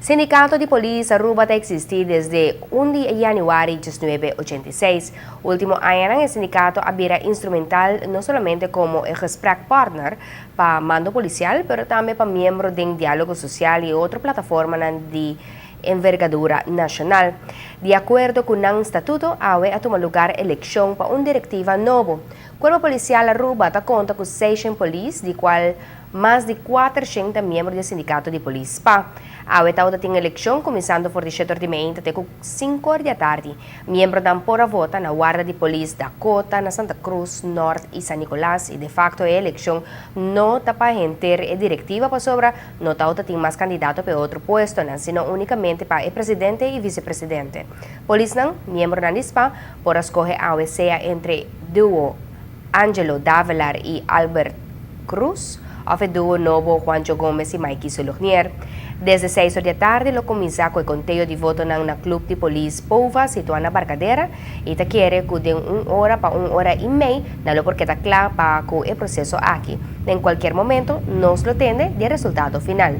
Sindicato di Polis Aruba ta existi desde 1 di januari di 1986. Ultimo aña, e sindicato a bira instrumental no solamente como gesprekspartner pa mando policial, pero tambe pa miembro di dialogo social y otro plataforma di envergadura nacional. Di acuerdo cu e statuto, awe a tuma lugar eleccion pa un directiva nobo. Cuerpo Policial Aruba ta conta cu 600 polis, di cual mas di 400 miembro di sindicato di polis SPA. Awe tin eleccion cuminsando for di 7 di mainta te 5 or di atardi. Miembronan por a vota na warda di polis Dakota, na Santa Cruz, Noord y San Nicolas y de facto e eleccion no ta pa henter e directiva pasobra no tin mas candidato pa otro puesto, sino unicamente pa e presidente y vicepresidente. Polisnan, miembro di SPA, por a scoge awe sea entre duo Angelo Davelar y Albert Cruz, of duo nobo Juancho Gomez y Mikey Solognier. Desde 6 or di atardi lo cuminsa cu e conteo di voto na Club di Polis Pova, situa na Barcadera, y ta kere cu di un ora pa un ora y mei, nan lo por ta cla pa cu e proceso aki. Den cualkier momento, nos lo tende e resultado final.